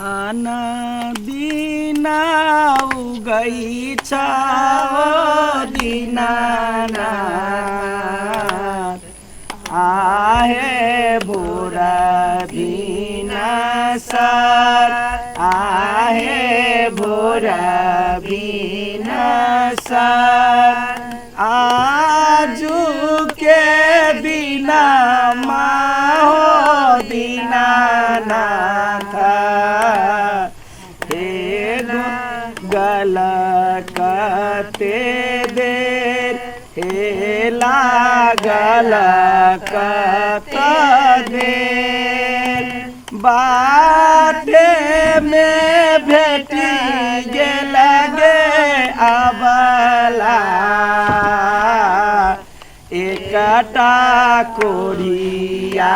आना दिना उगै छ दीनानाथ आहे भोर भिनसर आहे भोर भिनसर आजु के दिना हो दीनानाथ हे गल कते देर हे लागल कत देर बाटे में भेटी गेल गे अबला एकटा कोढ़िया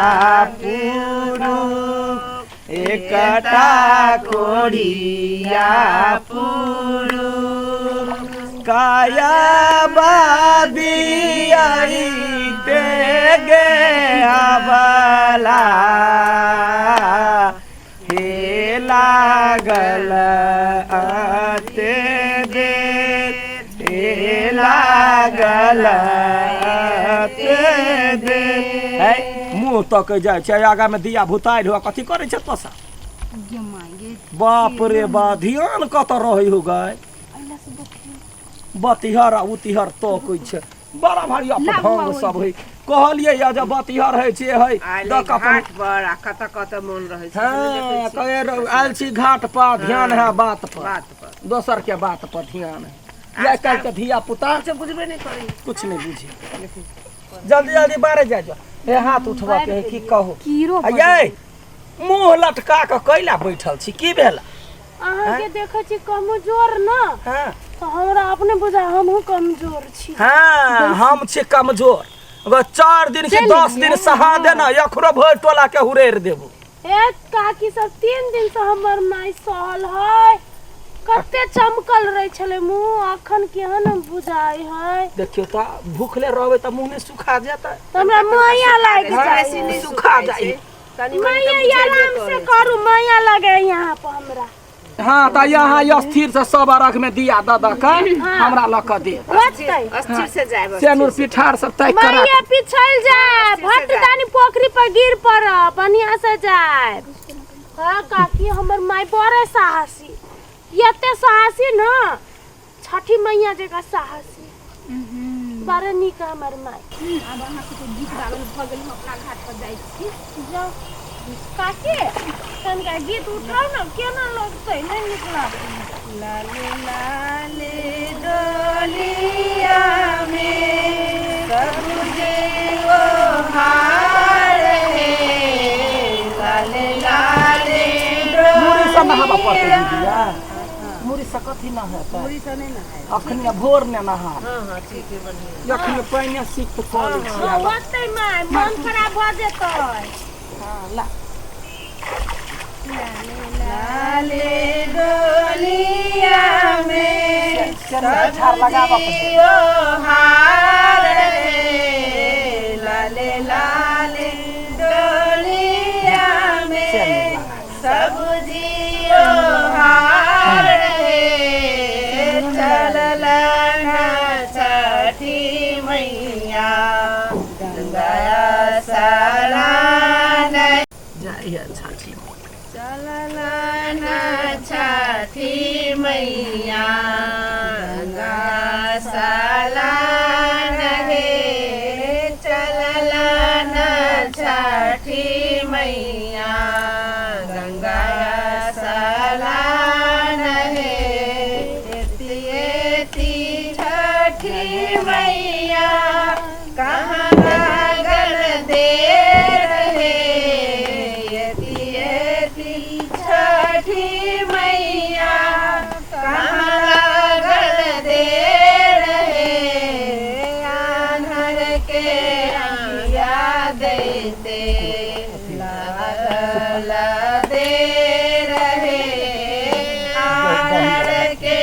पुरुष एकटा कोढ़िया पुरुष काया बादियाई ते गे अबला हे लागल आते देर हे लागल आते देर। है मुँह तकै जाइ छै आगामे दिया भुताइल हुआ कथी करै छै तोसा गे माय गे। बाप रे बा ध्यान कतऽ रहै हो गए बतिहर आ उतिहर तकै छै बड़ा भारी अपढंग सब है कहलियै या जे बतिहर है छै है आयल दऽ कऽ अपन घाट पर आ कतऽ कतऽ मोन रहै छै से नहि देखै हँ छियै। कहे आयल छी घाट पर ध्यान है बात पर बात पर दोसर के बात पर ध्यान है या काल्हि के धिया पुता कुछो बुझबे नहि करै कुछ नहीं बुझे जल्दी जल्दी बाहर जा जाओ हे हाथ उठबा के है की कहो कीरो आ ये मुंह लटका के कैला बैठल छी की भेल अहाँके देखै छी कमजोर न हाँ तऽ हमरा अपने बुझा हमहूँ कमजोर छी हाँ हम छी कमजोर अगर 4 दिन के 10 दिन सहा देना अखरो भरि टोला के हुरेर देबो। ए काकी सब 3 दिन से हमर माय सहल है कते चमकल रहे छले मुंह अखन केहन बुझाय है। देखियो त भूखले रहबे त मुंह ने सुखा जेतै। त हमरा माया लागि हाँ, जाय बेसी नहि सुखा सुखाइ जाइ। छै। कनि मनि तऽ माया बुझेबे आराम से करै छै। करू माया लगे यहाँ पर हमरा। हाँ त यहाँ स्थिर से सब अरघ में दिया द द के हमरा ल के दे। होतै अस्थिर से जायब सेनुर पिठार सब तय करा माया पिछल जाए अस्थिर से भट्ट जायब। दानी पोखरी पर गिर पड़ब बढ़िया से जाए। हाँ काकी हमर माय बड़े साहसी एते साहसी न छठी मैया जकाँ साहसी बड़े नीक हमर माय। आब अहाँ सबके गीत गाबल भऽ गेल हम अपना घाट पर जाइ छी। जाउ काकी तनिका गीत उठाउ ने केना लगतै नहि नीक लागतै। लाले लाले डोलिया में सबुजे ओ हार हे लाले लाले मुड़ी से नहाबऽ पड़तै डोलिया दीदिया मुड़ी से कथी नहेतै? मुड़ी से नहि नहाय। अखनी भोर ने नहा। हाँ हाँ ठीक है बढ़िया। अखनी पानि सिक्त कऽ लै छी। हाँ, होतै माय मन खराब भऽ जेतै। हाँ ला लाले डोलिया में झाड़ लगाबऽ पड़तै। ओ हार हे लाले लाले डोलिया में सब्जियो हार हे चलल छठी मैया गंगा सरान जाइए छठी चलल छठी मैया गंगा सलान हे चलल छठी मैया गंगा सलान हे एती एती छठी मैया कहाँ लागल देर हे एती एती छठी मैया कहाँ लागल देर हे आन्हर के आँखिया दैते लागल देर हे आन्हर के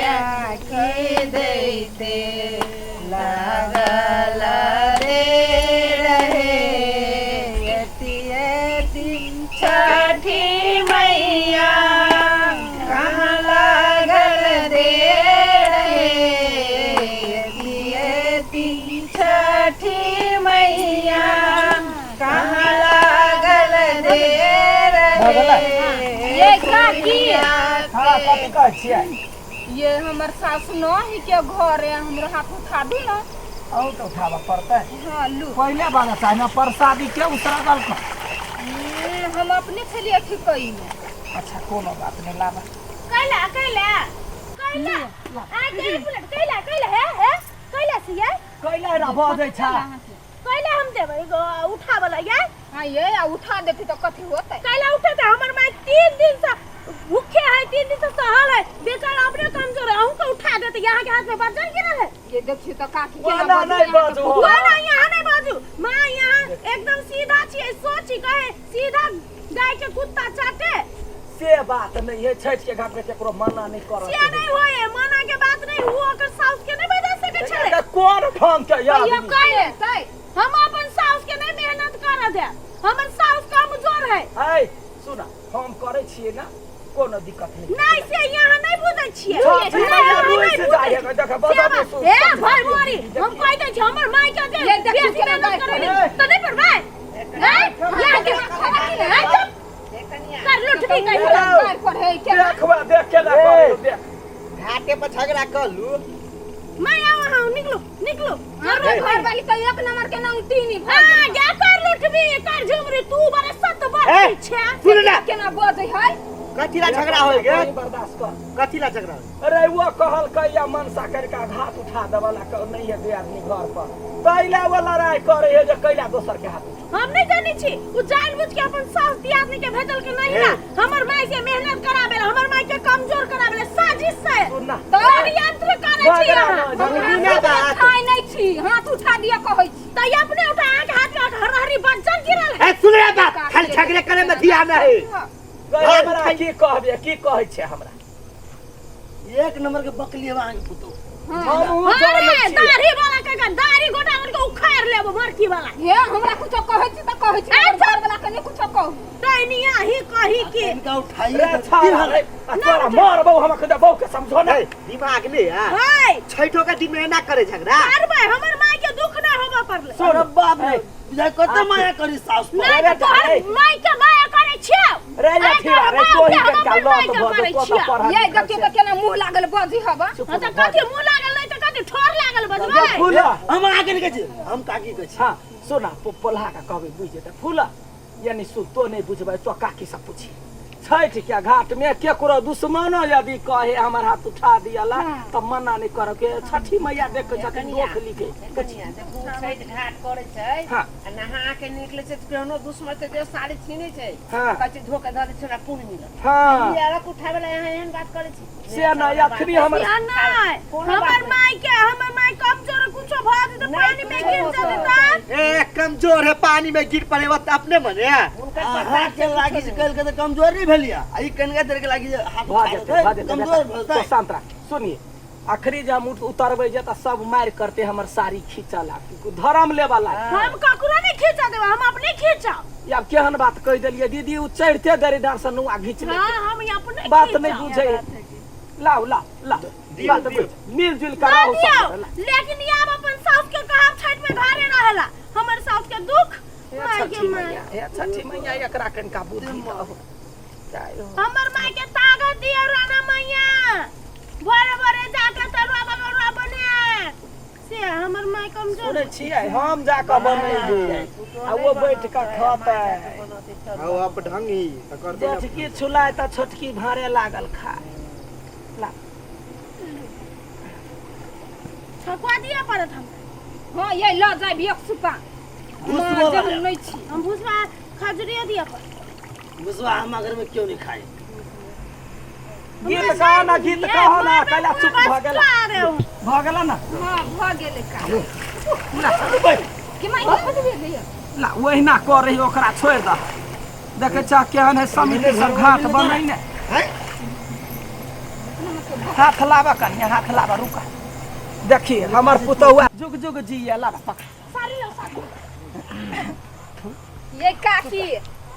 आँखि दैते लागल देर हे एती एती छठी मैया ये काकी। हाँ, कथी कहै छियै? ये हमर सासु न ही के घर है, हमरो हाथ उठा दू ना। अहूँ के उठाबऽ पड़तै। हाँ, लू। पहिले बाला चाही ने प्रसादी के उसरगल कर। हम अपने छलिए अथी कइले। अच्छा, कोनो बात नहीं, लाबा। कैला कैला कैला आ के एक मिनट, कैला कैला हे हे कैला से ये कैला ना बजै छ? कैला हम देबै एगो उठावला ये। हाँ, ये आ उठा देती तो कथी होतै? कैला उठेतै? हमर माय 3 दिन से भूखे है, 3 दिन से सहल है, बेचारा अपने कमजोर है, अहूँ के उठा देते। यहाँ के हाथ में बजन गिरल है। ये देखियो तो काकी वाह, केना ना, बजै नहीं अहाँके। बजू। हुआ ना, यहाँ नहीं बाजू माँ, यहाँ एकदम सीधा छियै, सोची कहे सीधा गाय के कुत्ता चाटे। से बात नहीं है, छठि के घाट में केकरो मना नहीं करत। से नहीं होए, मना के बात नहीं, वो ओकर साउस के नहीं बजा सके छलै। तऽ कोन ढंग के कहियो आदमी? कहे हम अपन साउस के नहीं मेहनत कर दे, हमर साउस कमजोर है। है सुन, हम करै छियै ना, कोनो दिक्कत नहीं। नहीं, से यहाँ नहीं बुझै छियै। छठि नहीं, मैया यहाँ रोइ नहीं से बुझै जाइ है, देख, बजा दे छियै। ए भाई मोरी, हम कह दै छी हमर माय के जे ये देखियौ बेसी केना मेहनत गाय करै है। तऽ नहीं परबै हैं यहाँ के हैं, चुप कर लुटबी कहि। गाय पर है केना? देखबा, देख केना करै, देख। घाटे पर झगड़ा कर लू। मैं आवा हूं, निकलो निकलो। हमरो घर वाली तो एक नंबर के नंगटीनी भऽ हां गेल। जा कर लुटबी कर झुमरी, तू बड़े सत ए, बात छै। सुन ना। केना बजै है? कथी ला झगड़ा होय गे? बर्दाश्त कर। कथी ला झगड़ा होय? अरे वो कहलकै या मनसा करके घात उठा देवला के नहीं है दे आदमी घर पर, तैला वो लड़ाई करे है जे कैला दोसर के हाथ उठा। हम नहीं जानी छी, उ जान बुझ के अपन सास दियादनी के भेजल के नहीं ना हमर माय से मेहनत कराबे ला, हमर माय के कमजोर कराबे ला, साजिश से सुन ना। षड्यंत्र करे छी झगड़ा अहाँ। ना, झगड़ा बिना बात। खाइ नहीं छी, हाथ उठा दिया कहै छी। त ई अपने उठा, अहाँ के हाथ में हरहरी बज्जर गिरल है। ए सुन रे बात, खाली झगड़े करे में ध्यान है। गए हमरा की कहबे, की कहै छै हमरा? एक नंबर के बकली है अहाँ के पुतोह। हमहूँ जानै अरे छियै। दाढ़ी वाला के के दाढ़ी गोटा के उखाड़ लेबो मरकी वाला। हे, हमरा कुछो कहै छी तऽ कहै छी, ए, हमर घर वाला के नहि कुछो कहू। तैनिया ही कही के इनका उठाइए रे तो छाड़ा तीन हाथ। रे, आ तोरा मारबौ हम अखन, बहू के समझो ना। ए, दिमाग ने आ हाय छठो के दिन में एना करे झगड़ा। करबै, हमर माय के दुख ना होबे पड़ले। सुन। अरे बाप रे, ए, बुझाइ कते माया करी सास पर। नहीं तऽ तोहर ए। माय के माया करै छियौ। रे आइ लठिया तोहर रे, बाप तोही के हम के अपन लत माय के भऽ करै जेतौ तऽ छियौ। पढ़ल ये लिखल देखियौ छै। तऽ केना मुँह लागल बजै हबा। चुप हाँ तऽ भऽ कथी मुँह लागल नहीं तऽ कथी ठोर लागल बजबै? फूला। हम अहाँके नहीं कहै छी, हम काकी कहै छी। हाँ सुना, पोल्हा के कहबै बुझि जेतै। फूला यानी सुन, तो नहीं बुझबै तो काकी से पूछी। छठि के घाट में केकरो दुश्मनो यदि कहे हमर हाथ उठा दियला तऽ मना नहीं करऽ के, छठी मैया देख के छथिन दोख लिखे। कनिया देखू, छठि घाट करै छै। हाँ। आ नहा के निकले छै तऽ केहनो दुश्मन छै जे साड़ी छीनै छै। हाँ। कहै छै धो के धऽ दै छै, हमरा पुण्य मिलत। हाँ। ई अरक उठाबै ला यहाँ एहन बात करै छै। से नहि, अखनी हमर या नहीं, कोनो हमर बात नहीं। माय के, हमर माय कमजोर, कुछो भऽ जेतै, नहीं, पानी में कुछो गिर होतै। जेतै तऽ। ए कमजोर है, पानी में गिर पड़े वक्त अपने मने। हुनकर अहाँ प्रताप के लागी से कल के तऽ कमजोर नहीं भेलिया, आ ई कनिका देर के लागी जे हाथ भऽ उठा जेतै, देतै, भऽ जेतै। कमजोर बेटा, भेलतै। तो शांत रह। सुनिए, अखनी जे हम उतरबै जे तऽ सब मारि करते हमर साड़ी खींचऽ लागतै, धरम लेबऽ लागतै। हम ककरो नहीं खींचा देबै, हम अपने खींचब। आब केहन बात कहि देलियै दीदी, ओ चढ़िते देरी डाँड़ से नुआ घींच लेतै। हाँ, हम अपने बात नहीं खींचब। बुझै। लाओ लाओ लाओ, दियौ, बात दियौ। बुझ, मिलजुल कर रहू ना दियौ, सब ला। लेकिन आब अपन साउस के कहब छठ में घरे रहेला, हमर साउस के दुख हे माय के छठी माय। मैया, हे छठी मैया, एकरा कनिका बुद्धि दहो। जाय हो। हमर माय के ताकत दियौ राणा मैया, भोरे भोरे जाके तरुआ बगरुआ बने से हमर माय कमजोर। सुनै छियै, हम जाकऽ बनेबै आ ओ बैठ कऽ खतै। हाउ अब ढंगी तऽ करतै ना। जेठकी छुलाय तऽ छोटकी भारे लागल खाय। ला। ठकुआ दिअ पड़त हमरा। हाँ, ये लऽ जायब एक सुपा। भुसबो माँ, वाला। जहन नहि छी। हम भुसवा खजुरियो दिअ पड़त। भुसवा हम घर में क्यों नहीं खाए? गीत कह ना, गीत कह ना, कैला चुप भऽ गेला? भऽ गेला ना? हाँ, भऽ गेलै का। ला, कि माय बजबे गैया? ला, ओहिना करै ओकरा छोड़ि दह। देखै छह केहन है समिति सब घाट बनैने। हैं? हाथ लाबऽ कनिया, हाथ लाबऽ, रुक। देखी हमर पुतहुआ जुग जुग जिये। लाबऽ, पकड़। ये काकी,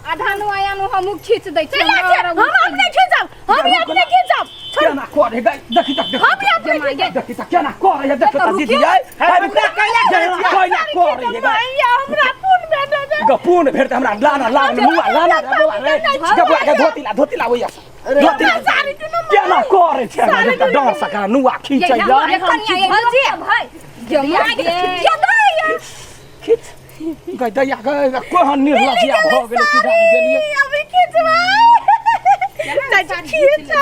आधा नुआ नु हमहूँ खींच दै छी। चला छै, हम अपने खींचब, हम ही अपने खींचब। केना करे गई, देखी तक, देखी। हम ही अपने ये माय, देखी तक केना करे है, देखी तऽ तक दीदी रुकियौ। आई है, रुक, कैला कैला करे है गई? मैया हमरा पुन भेटत। गो पूर्ण भेटतै हमरा लाना लाना मुआ लाना रे बौआ रे बौआ के धोती ला धोती ला ओइया से धोती ला केना करे छै हमरा रे तऽ डर सका नुआ खींचै या खींच गई दैया गई कोहन निर्लज्जिया भऽ गेलै कि जाने गेलियै अभी खिंचवा चाची खींचा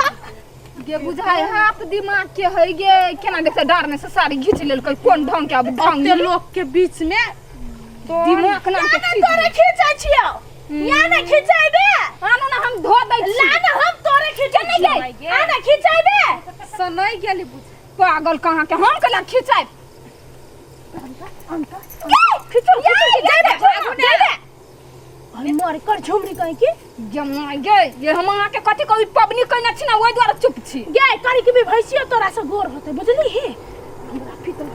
गे बुझाय हाफ दिमाग के है गे केना देखते डर ने से साड़ी घींच लेलकै कोन ढंग के अब ढंग ओते लोग के बीच में दिमाग नाम के चीज तोरे खींचै छियौ या ना खिंचैबे आनो ना हम धो दै छी ला ना हम तोरे खींचै नहीं आ ना खिंचैबे सनै गेली बुझ पागल कहाँ के हम केला खिंचाय खिंचो खिंचो जाबे जाबे अरे मर कर झुमरी कहीं की गे गे ये हम अहाँ के कथी कहू पबनी कहने छी ना ओहि दुआरे चुप छी गे करी के भी भैंसियो तोरा से गोर होते बुझली हे हमरा फितर